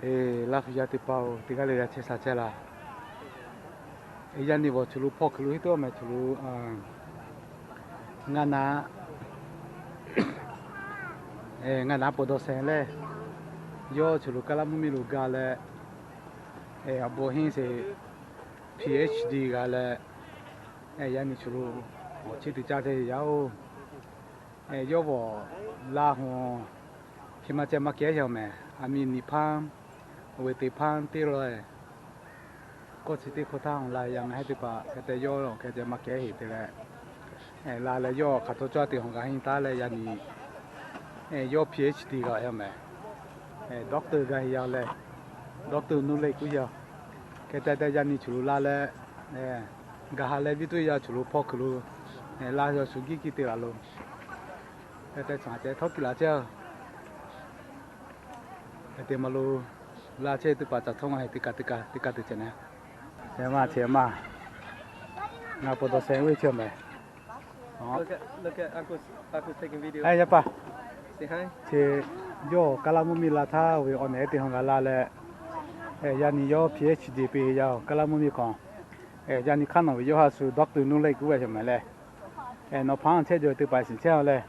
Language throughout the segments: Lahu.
Eˬ, Laˇ huˍ yaˇ teˇ hpaˍ-oˬ, teˇ g'aˇ le g'a chehˇ sha chehˇ laˇ. Eˬ, yaˇ nyi vawˬ chu lo hpawˇ kuiˬ lo hiˉ teˇ awˬ meh chu lo, ngaˇ naˉ, ngaˇ naˉ pon dawˇ shehˍ leh, yawˇ chu lo Kaˇlaˇ mvuhˇ miˬ lo gaˬ leh, awˬ bon henˇ sheˍ, PhD g'a leh, yaˇ nyi chu lo awˬ chi teˇ caˇ chehˇ yaˇ-oˬ. Yawˇ vawˬ Laˇ huˍ hk'e maˇ ceh maˇ kehˉ yaˇ meh, aˬ miˍ niꞈ hpanˇ, awˬ ve teꞈ hpanˇ teˇ lawˬ, kawˇ chi teˇ hkawˇ htaˇ hawˬ la yaˇ ngaˬ hui teˇ hpaˍ hk'e te yawˇ hk'e ceh maˇ kehˉ heˍ te leh, la leh yawˇ hk'aˬ htawˇ cawˇ te hawˬ g'a henˇ taˉ leh yaˇ nyi, yawˇ PhD g'a yaˇ meh, doctor g'a heˍ yaˇ leh, doctor nuˇ leh kuˉ yaˇ, hk'e te te yaˇ nyi chu lo la leh, gaˬ ha leh viˉ tuˇ yaˇ chu lo hpawˇ kuiˬ lo, la yaw shu giˇ kiˇ te laˬ lo, hk'e te caˬ ceh htawˇ kiˇ laˬ chehˇ, hk'e te maˇ lo, la chehˇ teˇ hpaˍ caˬ htawˇ ngaˬ hui teˇ kaꞈ teˇ kaꞈ teˇ kaꞈ te ceh na, chehˇ maˇ chehˇ maˇ, ngaˬ pon dawˇ shehˍ ve chehˇ meh. Yaˇ paˍ, chi yawˇ Kaˇlaˇ mvuhˇ miˬ la htaˇ ve awˬ nehˬ teˇ hawˬ g'a la leh, yaˇ nyi yawˇ PhD peꞈ yaˇ-oˬ, Kaˇlaˇ mvuhˇ miˬ hk'awꞈ, yaˇ nyi hk'aˇ nawˬ ve yawˇ ha shu doctor nuˇ leh kuˉ ve chehˇ meh leh, nawˬ hpaˇ chehˇ jaw teˇ hpaˍ shiˍ chehˇ-oˬ leh,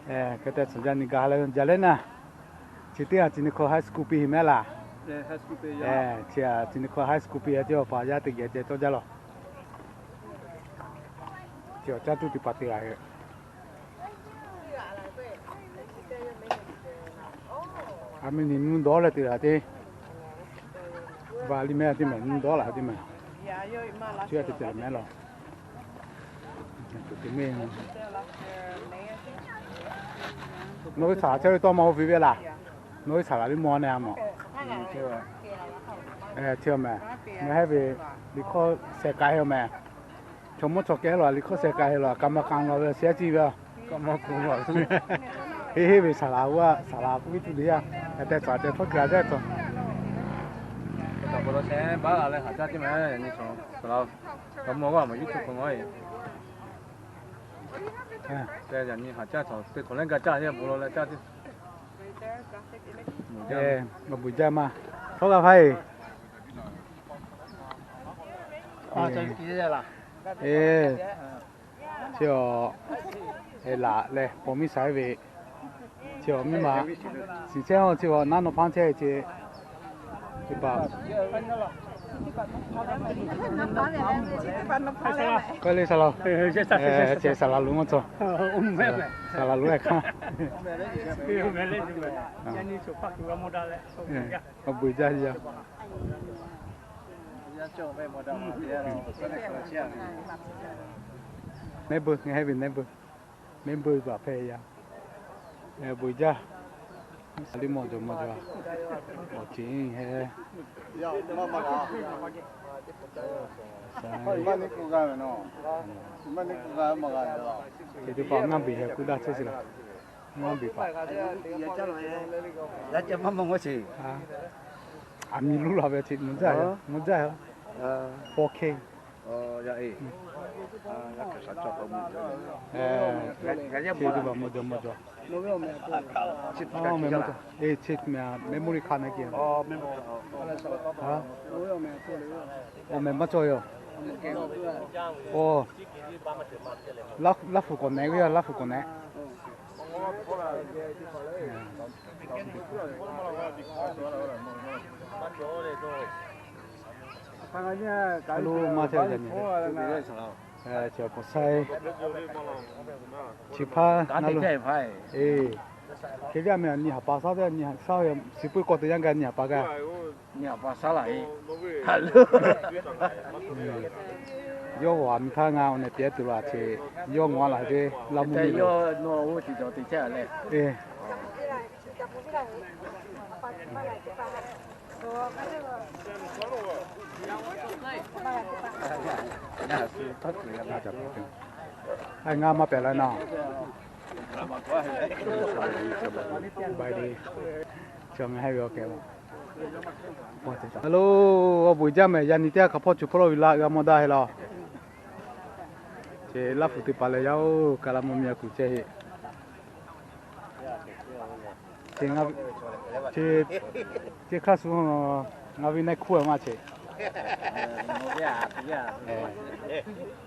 hk'e te tcuhˬ yaˇ nyi gaˬ leh jaˇ leh naˇ, chi teˇ ha chi nyi hk'aw high school peꞈ heˍ meh laˬ. Chi chi nyi hk'aw high school peꞈ heˍ ceh awˬ paˍ yaˇ teˇ geh ceh cawˇ jaˇ lawˬ. Chi awˬ caˇ tuˬ teˇ hpaˍ te g'a heˍ. Aˬ miˍ nyi nuˇ dawˇ leh te laˬ te, va liˇ meh teˇ meh nuˇ dawˇ laˬ teˇ meh, chi te te laˬ meh lawˬ. Nawˬ hui shaˍ laꞈ chehˇ ve tawˇ maˇ oˇ ve ve laˬ. Nawˬ hui shaˍ laꞈ liˇ mawˬ ne a mawˬ. Chi meh, ngaˬ heˆ ve liꞈ hkawˇ sheh k'ai heˆ meh. Chaw mawˇ chaw kehˉ lawˬ liꞈ hkawˇ sheh k'ai heˆ lawˬ, kaꞈ maˇ k'aꞈ lawˬ ve shehˉ ciˇ ve, heˆ heˆ ve shaˍ laꞈ g'oˇ a shaˍ laꞈ k'oˆ ve tuˬ le yaˇ, te tcuhˬ te htawˇ kaꞈ te tcuhˬ. Kaꞈ pa taw shehˉ baˆ la leh haꞈ caˇ teˇ meh, kaꞈ mawˬ g'aˇ maˬ YouTube hk'aw mawˬ e. Te yaꞈ nyi haꞈ caˇ tcuhˬ te hk'awꞈ leh gaˬ caˇ heˆ bon lawˬ leh caˇ teˇ. Awˬ bon jaˇ maˇ htawˇ g'a hpaˇ e. Chi awˬ, laꞈ leh paw miˇ sha ve, chi awˬ miˇ ma, shiˍ chehˇ-oˬ, chi awˬ naˉ nawˬ hpaˇ chehˇ ve chi, chi pa k'oˆ le shaˍ laꞈ, ceh shaˍ laꞈ lonˉ maˇ tcuh, shaˍ laꞈ lonˉ e hk'aˇ. Awˬ bon jaˇ yaˇ. Nehˉ beuˇ, ngaˬ heˆ ve nehˉ beuˇ, nehˉ beuˇ baˬ hpehˇ yaˇ. Bon jaˇ. Liˇ mawˬ jawˬ mawˬ jawˬ, awˬ ceˬ heˆ. Teˇ hpaˍ ngaˇ beˬ heh kuˇ daˇ chehˇ sheˍ laˬ. Ngaˇ beˬ paˍ, aˬ miˍ luˇ la ve chi mvuhˇ jaˇ, mvuhˇ jaˇ, four K. Chi teˇ hpaˍ mawˬ jawˬ mawˬ jawˬ, memory card naˆ ke, awˬ meh maˇ cawˬ yoˬ. Laˇ huˍ k'awꞈ nehˬ ve, Laˇ huˍ k'awꞈ nehˬ. Lo maˇ chehˇ, chi awˬ pon saiˉ, chi hpaˇ na lo. Eˬ, hk'e ve a meh nyi haˍ pa shaˉ teˇ nyi haˍ shaˉ ve, chi puiˉ k'awꞈ te yaˇ gaˇ nyi haˍ pa gaˇ. Nyi haˍ pa shaˉ laˬ e. Yawˇ g'awˬ a miˬ htaˇ ngaˬ awˬ nehˬ pehˉ tuˬ laˬ che, yawˇ ngawˬ a laˬ ve Laˇ mvuhˇ miˬ lo. Ngaˬ maˇ pehˬ la naˬ. Hello, awˬ bon jaˇ meh, yaꞈ nyi teˇ g'aˇ hk'a hpawˇ chi hpawˇ la ve laˇ g'a mawˬ daˇ heˆ law. Chi Laˇ huˍ teˇ hpaˍ leh yaˇ-oˬ, Kaˇlaˇ mvuhˇ miˬ a kuˬ chehˇ heˆ. Chi, chi hk'aˇ suh, ngaˬ ve neˇ hkuˇ maˇ cheꞈ.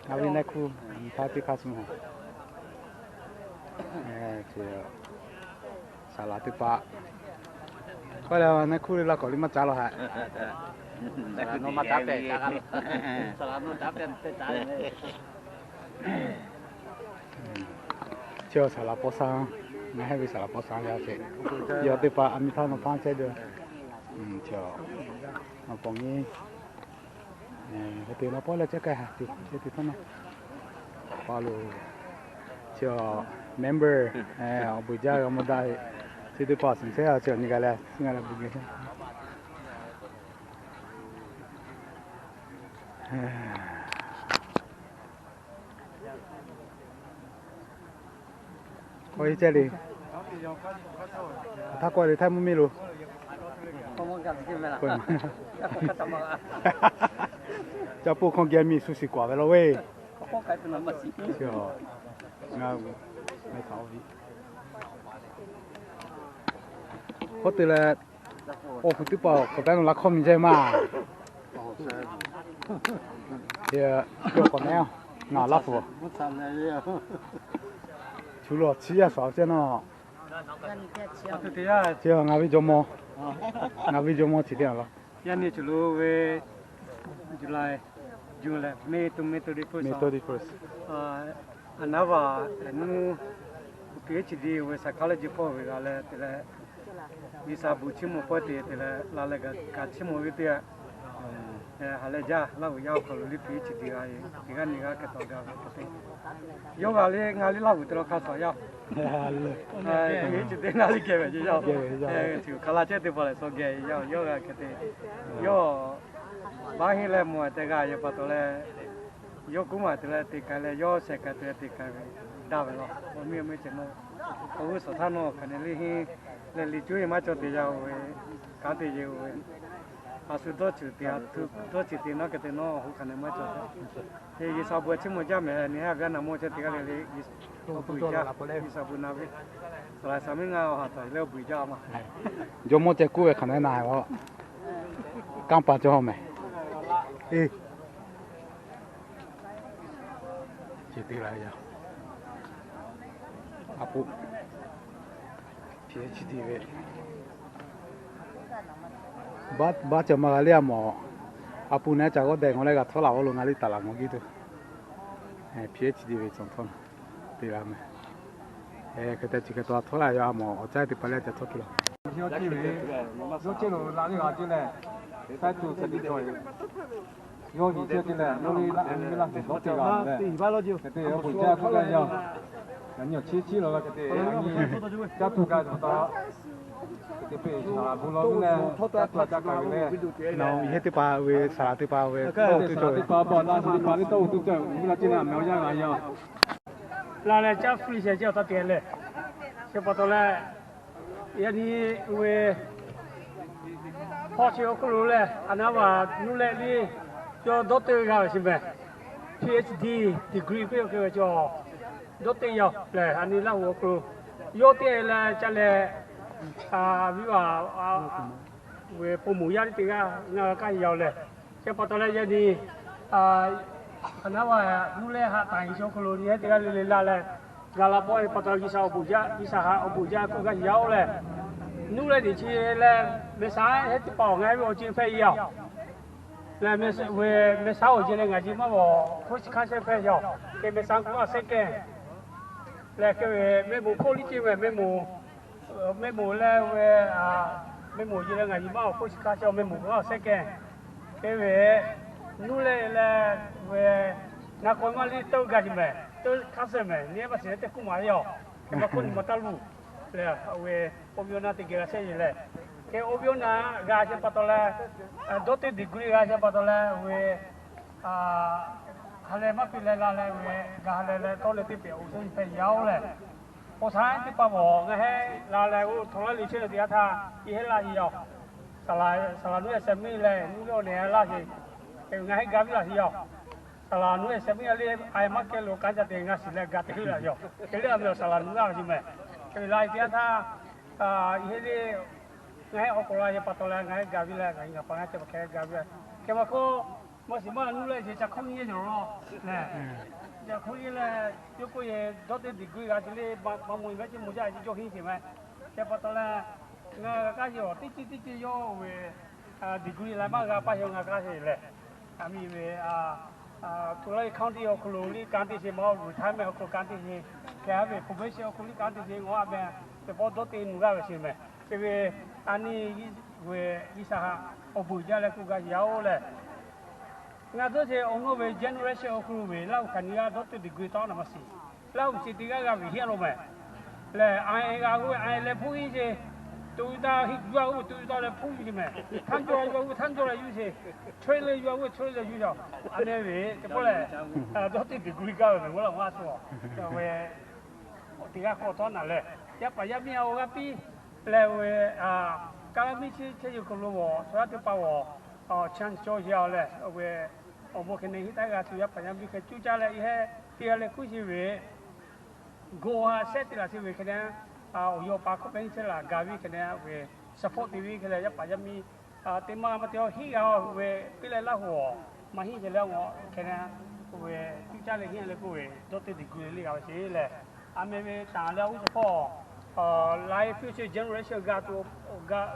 Ngaˬ ve neˇ hkuˇ, htaˇ teˇ hk'aˇ suh. Saˍ laˍ teˇ hpaˍ k'oˆ leh, neˇ hkuˇ le laˇ k'awꞈ le maˇ caˉ law haꞈ. Chi saˍ laˍ paw sha, ngaˬ hehˉ ve saˍ laˍ paw sha yaˇ teˇ hpaˍ a miˇ htaˇ nawˬ hpaˇ chehˇ de. Chi, nawˬ pawꞈ nyi, hk'e te nawˬ pawˆ leh chehˇ k'ai haꞈ te, chehˇ te htawˇ na. Pa lo, chi, member, awˬ bon jaˇ g'a mawˇ daꞈ ve, chi teˇ hpaˍ suhˍ chehˇ a, chi awˬ nyi g'a leh suh g'a leh bon geh K'awꞈ e ceh le. Htaˇ k'awꞈ le htaˇ mvuhˇ miˬ lo. Ca poˆ hkawˇ geh miˬ suh shiˍ k'awꞈ ve la ve. Ngaˬ, hk'oˆ te leh, awˬ pu teˇ hpaˍ k'awꞈ pehˉ nawˬ laˇ hkawˇ miˬ jehˇ maˇ. K'awꞈ nehˉ, ngaˬ laˇ hpu. Shu lo chiˉ yaˇ shaˍ ceh nawˬ. Ngaˬ ve jawˇmawˇ, ngaˬ ve jawˇmawˇ chi teˇ g'aˇ la. Yaˇ nyi shu lo ve July, June leh May to May thirty first. A naˉ vaˬ nuˇ PhD ve psychology hpawˇ ve g'a leh te leh, G'uiˬsha bon chiˇ mvuh pawehˇ te te leh la leh kaꞈ chiˇ mvuh ve teˇ g'aˇ. Haꞈ leh jaˇ, Laˇ huˍ yaˇ awˬ hk'aw lo le PhD g'a e, teˇ g'aˇ nyi g'aˇ kehˬ tawˆ gaˇ ve hk'e te, yawˇ g'a le ngaˬ le Laˇ huˍ te la hk'a shuˍ yaˇ. PhD ngaˬ le geh ve ce yaˇ. Hk'a la cehˇ teˇ hpaˍ lehˬ suh geh yaˇ, yawˇ g'a hk'e te, yawˇ baˆ heˆ leh mawˬ tehꞈ g'a yehˬ pa taw leh, yawˇ kuˉ maˬ te leh te k'ai leh, yawˇ sheh k'ai te leh te k'ai ve daꞈ ve laˬ. Awˬ miˇ awˬ miˇ ceh nawˇ, awˬ g'uˇ suhˍ htaˇ nawˇ hk'aˬ ne le henˇ leh liꞈ cuˉ e maˇ cawˬ te yaˇ oˬ ve, kanˉ te yehˬ oˬ ve, a shu dawˇ ceuˬ te, a shu dawˇ ceuˬ te nawˉ hk'e te nawˇ awˬ hoˉ hk'aˬ ne maˇ cawˬ. Hk'e G'uiˬsha bon chiˇ mvuh jaˇ mehˍ, nyi haˉ ve a naˍ mawˇ chehˇ teˇ g'aˇ le le, awˬ bon jaˇ, G'uiˬsha bon na ve, saˍ laˍ saˍ miˉ ngaˬ awˬ ha taˍ leh awˬ bon jaˇ ma. Jawˇmawˇ ceh kuˉ ve hk'aˬ ne na ve, kanˉ pa cawˬ mehˍ. Chi teˇ g'aˇ yaˇ, a pu, PhD ve, baˆ cawˬ ma g'a le a mawˬ. A pu nehˬ ca g'awˇ dehꞈ ngawˬ leh g'a htawˇ laˬ g'awˇ lo ngaˬ le taˍ laˬ ngawˬ giˇ tuˬ, PhD ve cawˬ htawˇ teˇ g'aˇ mehˍ. Hk'e te chi hk'e taw htawˇ laˬ yaˇ a mawˬ, awˬ caˉ teˇ hpaˍ leh ca htawˇ hk'e laˬ. Yawˇ ceˇ ve, yawˇ ceˇ lo la le g'a ceˇ leh, saiˉ tuˬ hk'e te cawˬ ve. Yawˇ nyi chehˇ te leh, nawˬ le laˇ, a nyi ve laˇ, dawˇ te g'a leh, hk'e te awˬ bon jaˇ tuˬ gaˇ yaˇ. Yaꞈ nyi awˬ chiˉ chiˉ la la hk'e te, a nyi caˇ tuˬ gaˇ tuˬ taw, hk'e te peꞈ saˍ laˍ bon lawˬ ve leh, caˇ tuˬ a caˇ kaꞈ ve leh, nawˬ yehˇ teˇ hpaˍ ve saˍ laˍ teˇ hpaˍ ve, saˍ laˍ teˇ hpaˍ bon na chi teˇ hpaˍ ve tawˇ oˬ tuˬ cawˬ, awˬ miˇ la ceˇ leh a mehˍ awˬ yanˇ g'a yaˇ. La leh caˇ hpu li shehˍ ceˇ awˬ taˇ te leh, chi pa taw leh, yaꞈ nyi ve hpawˇ chi awˬ hk'aw lo lehˬ, a naˉ vaˬ nuˇ leh le, yawˇ dawˇ te g'a ve chi mehˍ. PhD degree piˇ ve hk'e ve cawˬ, dawˇ te yaˇ lehˬ, a nyi Laˇ huˍ awˬ hk'aw lo yawˇ te leh ca leh, a viˉ vaˬ ve po moˍ yaˇ teˇ g'aˇ ngaˬ g'a kaˇ yaˇ lehˬ, chi pa taw leh yaꞈ nyi a naˉ vaˬ nuˇ leh haꞈ taˍ nyi chi awˬ hk'aw lo nyi heˉ teˇ g'aˇ le le la leh, gaˬ la pawˆ ve pa taw G'uiˬsha awˬ bon jaˇ, G'uiˬsha haꞈ awˬ bon jaˇ k'oˆ gaˇ yaˇ oˬ lehˬ, nuˇ leh nyi chi leh, mehˍ shaˉ heˉ teˇ hpaˍ awˬ ngaˬ ve awˬ ceuˬ hpehꞈ yaˇ lehˬ, mehˍ shaˉ awˬ ceuˬ leh ngaˬ ceuˬ maˇ g'awˬ hk'oˆ chi hk'aˇ shehˇ hpehꞈ yaˇ, hk'e mehˍ shaˉ k'oˆ a shehˇ kehˬ lehˬ, hk'e ve mehˆ moˍ hk'oˆ liˇ ceˇ ve mehˆ moˍ, mehˆ moˍ leh ve, mehˆ moˍ ceuˬ leh ngaˬ ceuˬ maˇ g'awˬ hk'oˆ chi hk'aˇ shehˇ mehˆ moˍ k'oˆ a shehˇ kehˬ, hk'e ve nuˇ leh leh ve, ngaˬ k'awꞈ maˇ liˇ tawˇ gaˇ ceuˬ mehˍ, tawˇ hk'aˇ shehˇ mehˍ, nyi maˇ shiˍ leh teˇ hk'oˆ maˍ yaˇ, hk'e maˇ hk'oˆ nyi maˇ taˇ luˬ lehˬ, ve oˇ ve awˬ na te geh g'a shehˇ yeˬ lehˬ, hk'e oˇ ve awˬ na g'a shehˇ pa taw leh, dawˇ teˇ degree g'a shehˇ pa taw leh ve, ha leh maˇ piˇ leh la leh ve, gaˬ ha leh leh tawˇ leh teˇ pehˍ awˬ suhˉ hpehꞈ yaˇ oˬ lehˬ, paw sha teˇ hpaˍ mawˬ ngaˬ heˉ la leh oˇ htawnˍ laˇ le chehˇ ve teˇ yanˇ htaˇ, i heˉ laˇ heˆ yaˇ. Saˍ laˍ nuˇ sha miˇ leh nuˇ leh awˬ nehˬ laˇ sheˍ, ngaˬ heˉ gaˇ viˉ laˇ sheˍ yaˇ. Saˍ laˍ nuˇ sha miˇ a le, a maˇ kehˬ lo kanˉ ca te ngaˬ shiˍ leh gaˬ te laˇ yaˇ. Hk'e le a meh awˬ saˍ laˍ nuˇ g'aˇ ve mehˍ. Hk'e ve la teˇ yanˇ htaˇ, Hk'e le, ngaˬ hui awˬ k'oˍ la yehˬ pa taw leh ngaˬ hui gaˬ ve leh ngaˬ hui ngaˬ pa ngaˬ ca pa hkeh gaˬ ve leh, hkeh ma hk'oˆ maˇ shiˍ maˇ nuˇ leh yeˬ ca hk'oˆ nyi cawˬ law leh, ca hk'oˆ nyi leh, yawˇ k'oˆ yehˬ doctor degree g'a te le, maˇ maw ve chi maw jaˇ ci jawˇ henˇ sheˍ meh. Hkeh pa taw leh, ngaˬ g'a kaˇ yeˬ awˬ teˇ ceuˬ teˇ ceuˬ yawˇ ve degree la maˇ g'a paˇ yaw ngaˬ kaˇ sheˍ lehˬ, a miˬ ve Tulare County awˬ hk'aw lo liˇ kanˉ te sheˍ, maˇ retirement awˬ hk'aw lo kanˉ te sheˍ, hkeh ve probation awˬ hk'aw lo liˇ kanˉ te sheˍ, ngaˬ a meh teˇ pawˆ doctor nuˬ g'aˇ ve sheˍ meh. Te ve a nyi ve G'uiˬsha haꞈ awˬ bon jaˇ leh k'oˆ gaˇ yaˇ oˬ leh, ngaˬ dawˇ sheˍ awˬ nawˇ ve generation awˬ hk'aw lo ve Laˇ huˍ hkanˍ nyi g'aˇ doctor degree tawˆ naˍ maˇ shiˍ. Laˇ huˍ sheˍ teˇ g'aˇ g'a ve heˆ lo meh. Lehˬ, a g'a g'oˇ ve a leh hpuˇ iˉ sheˍ, to taˇ yuˬ a g'oˇ ve to taˇ leh hpuˇ yuˬ sheˍ meh. Htaˇ jawˇ la yuˬ a g'oˇ htaˇ jawˇ la yuˬ sheˍ. Chaweh leh yuˬ a g'oˇ ve chaweh leh yuˬ yaˬ. A meh ve teˇ pawˆ lehˬ, doctor degree gaˇ ve meh g'oˇ laˇ g'aˇ shu ve teˇ g'aˇ k'awꞈ tawˆ naˍ leh, yaˇ paˍ yaˇ miˇ a awˬ g'aˇ piˇ leh ve, kaˇ laˇ miˇ chi chehˇ yeˬ hk'aw lo g'awˬ sha teˇ pa g'awˬ chance cawˬ yaˇ leh, awˬ bon hk'e ne hiˉ taˇ g'a tuˬ yaˇ paˍ yaˇ miˇ hk'e cuˇ caˇ leh, i heh teˇ g'aˇ leh hkuˇ sheˍ ve, go ha shehˆ te laˬ sheˍ ve hk'e ne, awˬ yaw pa hkawˇ pehˇ chehˇ laˬ gaˬ ve hk'e ne ve, support te ve hk'e leh yaˇ paˍ yaˇ miˇ teˇ maˇ maˇ te aw hiˉ g'a ve teˇ leh Laˇ huˍ maˇ hiˉ sheˍ leh awˬ hk'e ne, ve cuˇ caˇ leh hiˉ leh k'oˆ ve doctor degree le g'a ve sheˍ leh, a meh ve taˍ leh a g'uˇ suhˍ hpawˇ lai future generation g'a tuˬ,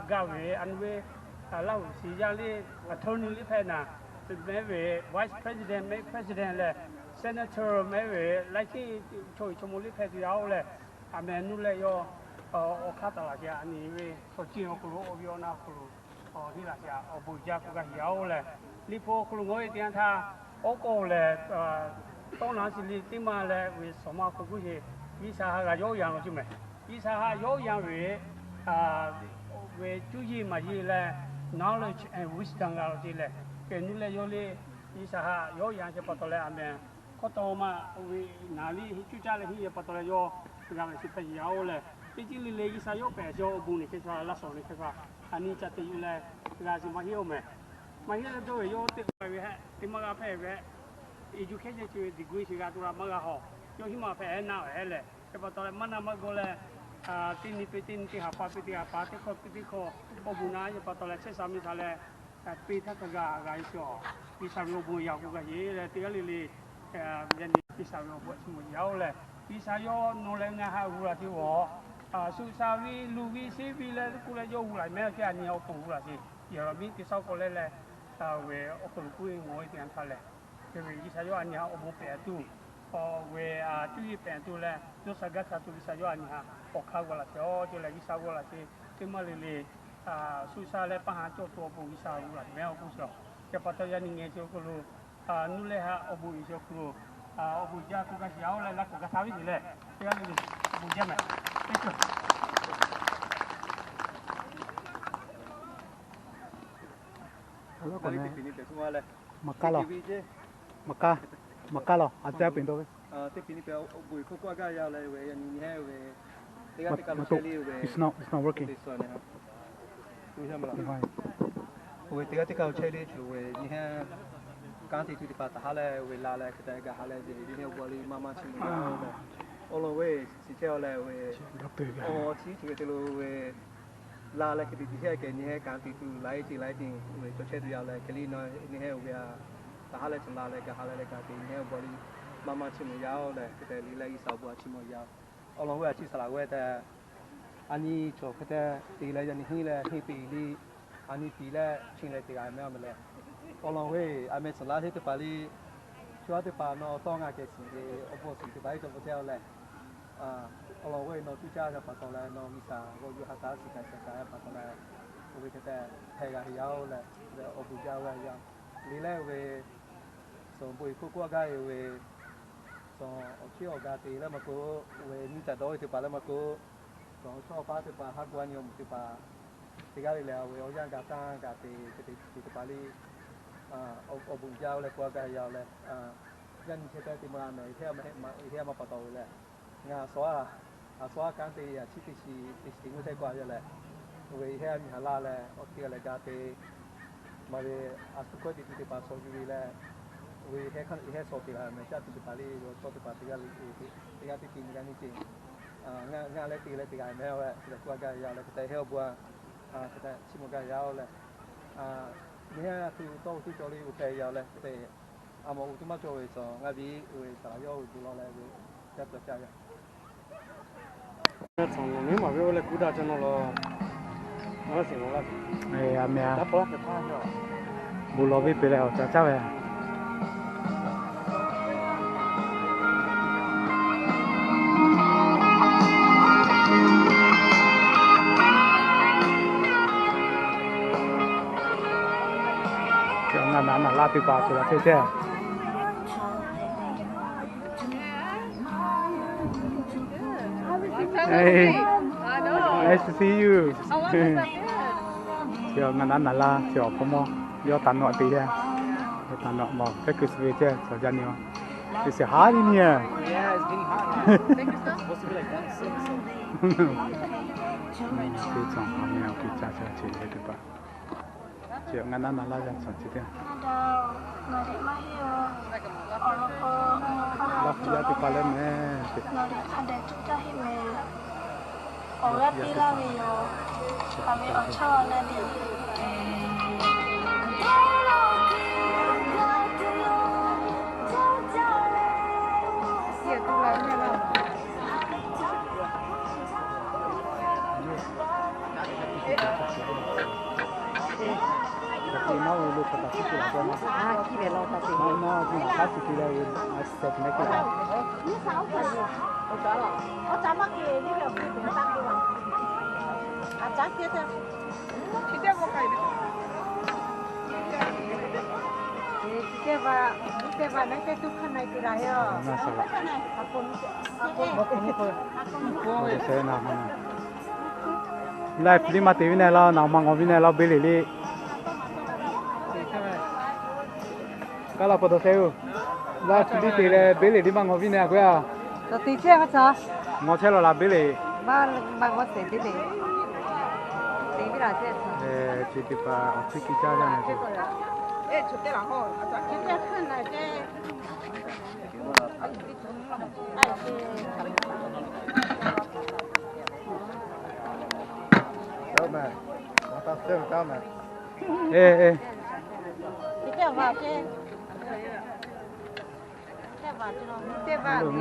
g'a ve a nu ve Laˇ huˍ shiˍ yaˇ le, attorney le hpehꞈ naˍ, meh ve vice president, meh president leh senator meh ve laiˉ ceuˬ chaw ve chaw mawˇ le hpehꞈ tuˬ yaˇ oˬ leh, a meh nuˇ leh yawˇ awˬ hk'aˇ taˍ laˬ sheˍ. A nyi ve shawˍ ceuˬ awˬ hk'aw lo awˬ viˉ awˬ naˇ awˬ hk'aw lo hiˉ laˬ sheˍ. Awˬ bon jaˇ k'oˆ gaˇ sheˍ yaˇ oˬ leh, Liꞈ hpu awˬ hk'aw lo ngaˬ hui te yanˇ htaˇ, oˉ k'oˍ lehˬ, tawˇ naˍ shiˍ le teˇ maˇ leh ve shawˍ maˇ hk'aw k'oˆ sheˍ, G'uiˬsha haꞈ g'a yawˇ yanˇ lo ceˇ meh. G'uiˬsha haꞈ yawˇ yanˇ ve, ve cuˇ yiˍ maˍ yiˍ leh knowledge and wisdom g'a lo ceˇ leh, kehˬ nuˇ leh yawˇ le, G'uiˬsha haꞈ yawˇ yanˇ sheˍ pa taw leh a meh hkawˇ taw ma ve naˍ liˇ cuˇ caˇ leh hiˉ yeˬ pa taw leh yawˇ g'a ve shiˍ hpehꞈ yaˇ oˬ leh, teˇ ceuˬ le le G'uiˬsha yawˇ pehꞈ sheˍ awˬ bon nyi hk'e sha laˇ shawˍ nyi hk'e sha, a nyi ca te yuˬ leh g'a shiˍ maˇ heˆ oˬ meh. Maˇ heˆ leh dawˇ ve yawˇ teˇ hk'aˇ ve hehˆ teˇ maˇ g'a hpehꞈ ve, education chi ve degree shiˍ g'a tuˬ la maˇ g'a hawˬ, yawˇ hiˉ maˬ hpehꞈ na hehˆ leh, hk'e pa taw leh maˇ na maˇ g'aw leh, teˇ nyi pe teˇ nyi, teˇ haˍ pa pe teˇ haˍ pa, teˇ hkawˇ pe teˇ hkawˇ, awˬ bon naꞈ yeˬ pa taw leh chehˇ sha miˬ sha leh, peˇ htaˇ hk'a gaˬ g'a yeˬ sheˍ. G'uiˬsha ve awˬ bon yaꞈ k'oˆ g'a yeˬ leh teˇ g'aˇ le le, yaꞈ nyi G'uiˬsha ve awˬ bon chi mawˬ yaꞈ oˬ leh, G'uiˬsha yawˇ nawˬ leh ngaˬ haꞈ g'uˇ laˬ sheˍ awˬ, shu sha viˇ luˬ viˇ sheˉ viˇ leh k'oˆ leh yawˇ g'uˇ laˬ meh a ceh a nyi awˬ pon g'uˇ laˬ sheˍ. Yehˬ law miˉ teˇ shaˉ k'awꞈ leh leh, ve awˬ hk'aw lo k'oˆ ve ngaˬ hui te yanˇ htaˇ lehˬ, hk'e ve G'uiˬsha yawˇ a nyi haꞈ awˬ bon pehˍ tuˬ, ve cuˇ yiˍ pehˍ tuˬ leh, yawˇ sha gaˇ sha tuˬ G'uiˬsha yawˇ a nyi haꞈ awˬ hk'aˇ g'uˇ laˬ sheˍ awˬ ceh leh G'uiˬsha g'uˇ laˬ sheˍ. Teˇ maˇ le le, shu sha leh paˇ haˉ cawˇ tuˬ awˬ pon G'uiˬsha g'uˇ laˬ meh awˬ k'oˆ sheˍ. Hk'e pa taw yaꞈ nyi ngeh chi awˬ hk'aw lo, nuˇ leh haꞈ awˬ bon uiˍ chi awˬ hk'aw lo, awˬ bon jaˇ k'oˆ gaˇ sheˍ yaˇ oˬ leh laˇ k'oˍ gaˇ htaˇ viˉ sheˍ leh, teˇ g'aˇ le le, awˬ bon jaˇ meh. Maˇ k'aˉ law, maˇ k'aˉ, maˇ k'aˉ law, a teh peuˬ dawˇ ve. Teˇ hpiˍ nyi peuˬ awˬ bon uiˍ hk'oˆ k'oˆ gaˇ yaˇ leh ve yaꞈ nyi nyi heˉ ve, teˇ g'aˇ teˇ kaꞈ lo chehˇ le ve, it's not working. Oˇ ve teˇ g'aˇ teˇ kaꞈ lo chehˇ le tuˬ ve nyi heˉ, kanˉ te tuˬ teˇ hpaˍ taˍ haˉ leh ve la leh hk'e te gaˬ haˉ leh ve nyi heˉ awˬ bon liˇ maˇ maˇ chi mvuh gaˇ leh, awˬ lawn ve shiˍ chehˇ a leh ve, awˬ chi chi ve te lo ve, la leh hk'e te tiꞈ chehˇ kehˬ nyi heˉ kanˉ te tuˬ laiˉ ceuˬ laiˉ ceuˬ ve cawˬ chehˇ tuˬ yaˇ leh hk'e le na nyi heˉ oˇ ve a, taˍ haˉ leh chi la leh gaˬ haˉ leh leh kanˉ te nyi heˉ awˬ bon liˇ maˇ maˇ chi mvuh yaˇ oˬ leh hk'e te liꞈ leh G'uiˬsha awˬ bon a chi mvuh yaˇ. Awˬ lawn ve a chi saˍ laˍ g'awˇ tehꞈ, a nyi cawˬ hk'e te te leh yaꞈ nyi henˇ leh henˇ peꞈ liˇ, a nyi piˍ leh chi leh te g'a meh a meh leh, awˬ lawn ve a meh saˍ laˍ hteˇ teˇ hpaˍ liˇ, chaw yaˇ teˇ hpaˍ nawˬ tawˇ ngaˬ kehˬ shiˍ ve awˬ bon shiˍ teˇ hpaˍ iˉ cawˬ bvuhꞈ chehˇ a leh, awˬ lawn ve nawˬ cuˇ caˇ g'a pa taw leh nawˬ G'uiˬsha g'awˇ yuˬ ha k'aˉ shiˍ kaꞈ shiˍ kaꞈ pa taw leh, oˇ ve hk'e te hpehꞈ g'a ve yaˇ oˬ leh, awˬ bon jaˇ g'a ve yaˇ. Liꞈ leh ve, cawˬ bon uiˍ hk'oˆ k'oˆ gaˇ ve, cawˬ awˬ chehˇ awˬ ga te leh maˇ k'oˆ, oˇ ve nyiˇ caꞈ dawˇ ve teˇ hpaˍ leh maˇ k'oˆ, cawˬ chaw paˉ teˇ hpaˍ haˉ k'oˆ a nyi awˬ moˍ teˇ hpaˍ, teˇ g'aˇ le leh oˇ ve awˬ yanˇ gaˬ tanˇ gaˬ te hk'e te teˇ hpaˍ liˇ, awˬ bon jaˇ oˬ leh k'oˆ gaˇ ve yaˇ oˬ leh, yaˇ nyi chehˇ taˇ teˇ maˇ meh, heˆ maˇ pa taw ve leh, ngaˬ a sawˉ a, a sawˉ a kanˉ te a chi teˇ chi teˇ chi teˇ mvuhˇ chehˇ k'oˆ a yaˇ leh, oˇ ve heˆ a nyi ha laˇ leh awˬ teˇ g'aˇ leh ga te, maˇ ve a shu hkawˇ te tuˬ teˇ hpaˍ shawˍ yuˬ ve leh, oˇ ve heˆ hk'aˇ heˆ shawˍ te la meh caˇ tuˬ teˇ hpaˍ liˇ ve awˬ chawˇ teˇ hpaˍ teˇ g'aˇ le, teˇ g'aˇ teˇ te nyi g'a nyi te Ngaˬ leh teˇ g'aˇ leh teˇ g'aˇ mehˉ-oˬ leh, hk'e te k'oˆ gaˇ yaˇ-oˬ leh, hk'e te hehˉ-oˆ bon-a, hk'e te chiˇ mvuh gaˇ yaˇ-oˬ leh, miˬ haˉ htu tawˇ hui teˇ cawˬ le, oˇ hpehꞈ yaˇ-oˬ leh, hk'e te a maꞈ uˉ tuˬ maˇ cawˬ ve cawˬ, ngaˬ ve oˇ ve saˍ laꞈ yawˇ ve bon lawˬ leh ve, yaˇ cawˬ caˇ ve. Tcuh ngaˬ miˉ maˬ ve oˇ leh kuˉ daꞈ caˇ nawˇ la. Bon lawˬ ve peuˬ leh awˬ caˍ caˇ ve. Ngaˬ naˍ naˍ laˇ teˇ hpaˍ cawˬ la chehˇ chehˇ. Hey, nice to see you. Chi ngaˬ naˍ naˍ laˇ chi awˬ hpawˇ mawˇ yawˇ taˍ nawꞈ te yaˇ. Yawˇ taˍ nawꞈ mawˬ hpehˇ kuiˬ suh ve ceh cawˬ jaˇ nyi-oˬ. It's hot in here. Teˇ cawˬ a meh awˬ piˇ caˇ caˇ ce ve teˇ hpaˍ. Chi ngaˬ naˍ naˍ laˇ yaˇ cawˬ chi teˇ. Laˇ piˇ yaˇ teˇ hpaˍ leh meh. Awˬ g'aˇ piˇ laˇ ve yoˬ. Hk'aˬ ve awˬ chawˇ laˇ ve. Live liˇ maˇ te viˉ nehˬ laˇ, naˍ ma ngawˬ viˉ nehˬ laˇ, beˇ leˬ liˇ. Kaˇ laˇ pa taw sheh-oˬ. Live liˇ te leh beˇ leˬ liˇ maˇ ngawˬ viˉ nehˬ a k'o-a. Ngawˬ chehˇ law laˬ beˇ leˬ. Chi teˇ hpaˍ awˬ hkuiˉ kiˇ caˇ jaˇ na ce.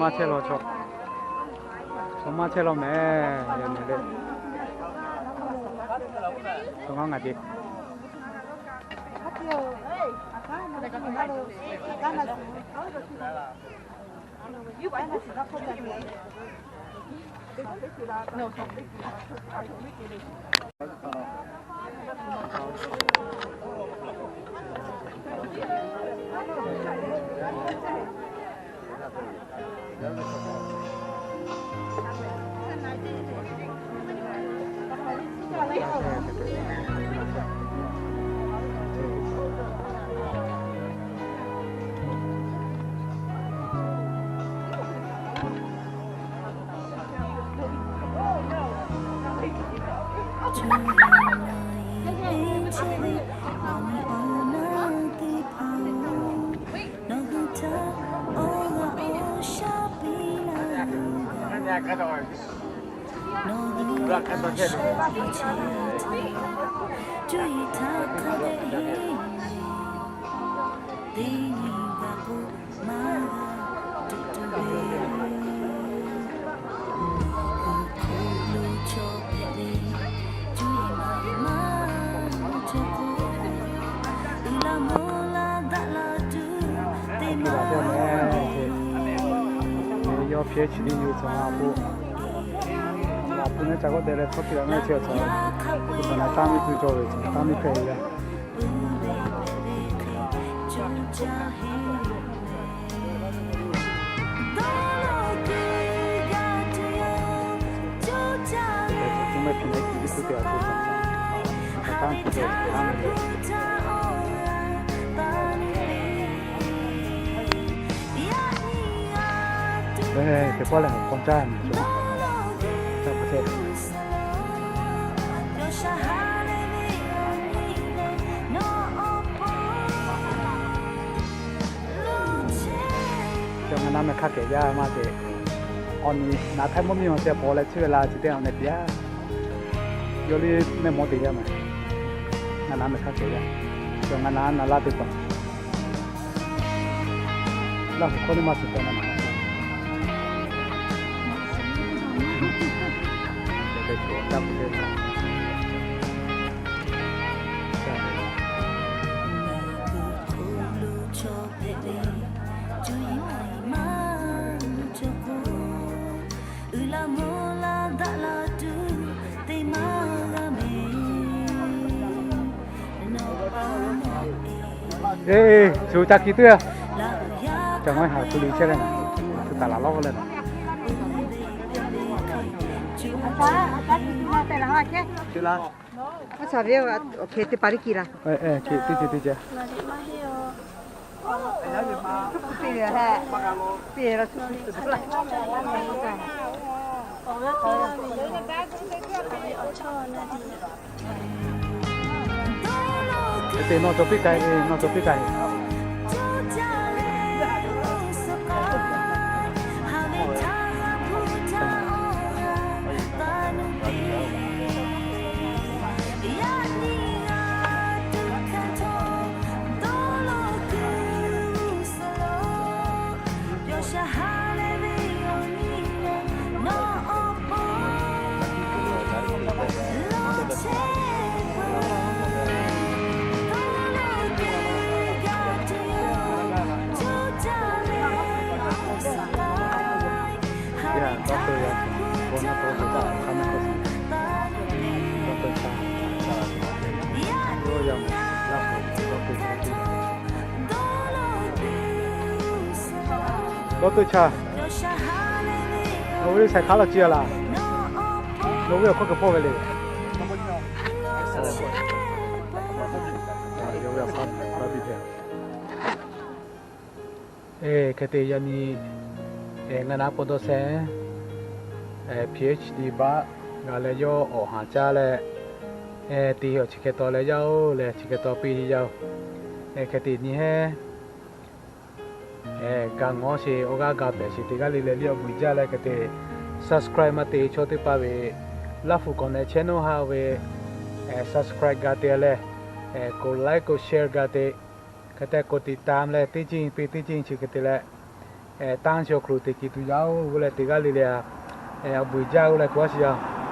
Maˇ chehˇ law chaw, chaw maˇ chehˇ law meh. Yaꞈ nyi le, chaw ngaˇ ngaˬ te. Yawˇ hpehˇ chi teˇ nyi tcuh a po, a po naˉ ca k'oˆ te leh hkawˇ piˇ la naˆ chi tcuh, a po naˬ taˇ miˇ tuˬ cawˬ ve ceh taˇ miˇ hpehꞈ ve yaˇ. Teˇ pawˆ lehˬ, k'awꞈ caˇ meh, caˇ pa ce. Ca ngaˬ naˆ meh hk'a kehˬ jaˇ maˇ te. Awˬ nyi naˍ htaiˇ mvuhˇ miˬ awˬ te paw leh chehˇ ve la chi teˇ awˬ neh tiꞈ yaˇ. Yawˇ liˇ mehˆ mawˇ te yaˇ ma. Ngaˬ naˍ mehˆ hk'a kehˬ yaˇ. Cawˬ ngaˬ naˍ naˍ laˇ te paˍ. Laˇ huˍ hkawˇ teˇ maˇ suhˍ taw na naˍ. Eˬ, shu ca ki teˇ g'aˇ. Ca ngaˬ haˍ tu liꞈ chehˇ leh naˍ, tu taˍ laˬ lawˉ leh naˍ. Teˇ paˍ liˇ ki laˇ. Teˇ ceuˬ teˇ ceuˬ. Te nawˬ cawˬ piˇ k'ai, nawˬ cawˬ piˇ k'ai. Dawˇ teuˇ chaˇ, nawˬ ve saiˍ hk'aˉ laˇ ce a laˬ, nawˬ ve awˬ hkawˇ k'awꞈ hpawˇ ve le. Hk'e te yaꞈ nyi ngaˬ naˍ pa dawˇ shehˍ, PhD baˆ g'a leh yawˇ awˬ haˍ caˇ leh, teˇ hk'awꞈ chi hk'e taw leh yaˇ oˬ leh chi hk'e taw piˇ yaˇ oˬ. Hk'e te nyi heˉ, ga ngawˉ sheˍ, awˬ g'aˇ ga pehˍ sheˍ teˇ g'aˇ le leh liˇ awˬ vuiˬ jaˇ leh hk'e te subscribe maˇ te chaw teˇ hpaˍ ve Laˇ huˍ Connect channel haꞈ ve subscribe ga te leh, กดไลค์ กดแชร์ ga te, hk'e te กดติดตาม leh teˇ ceuˬ piˇ teˇ ceuˬ chi hk'e te leh, tanˇ chi awˬ hk'aw lo te kiˬ tuˬ yaˇ oˬ g'uˇ leh teˇ g'aˇ le le a, awˬ vuiˬ jaˇ g'uˇ leh k'oˆ a shiˍ yaˇ.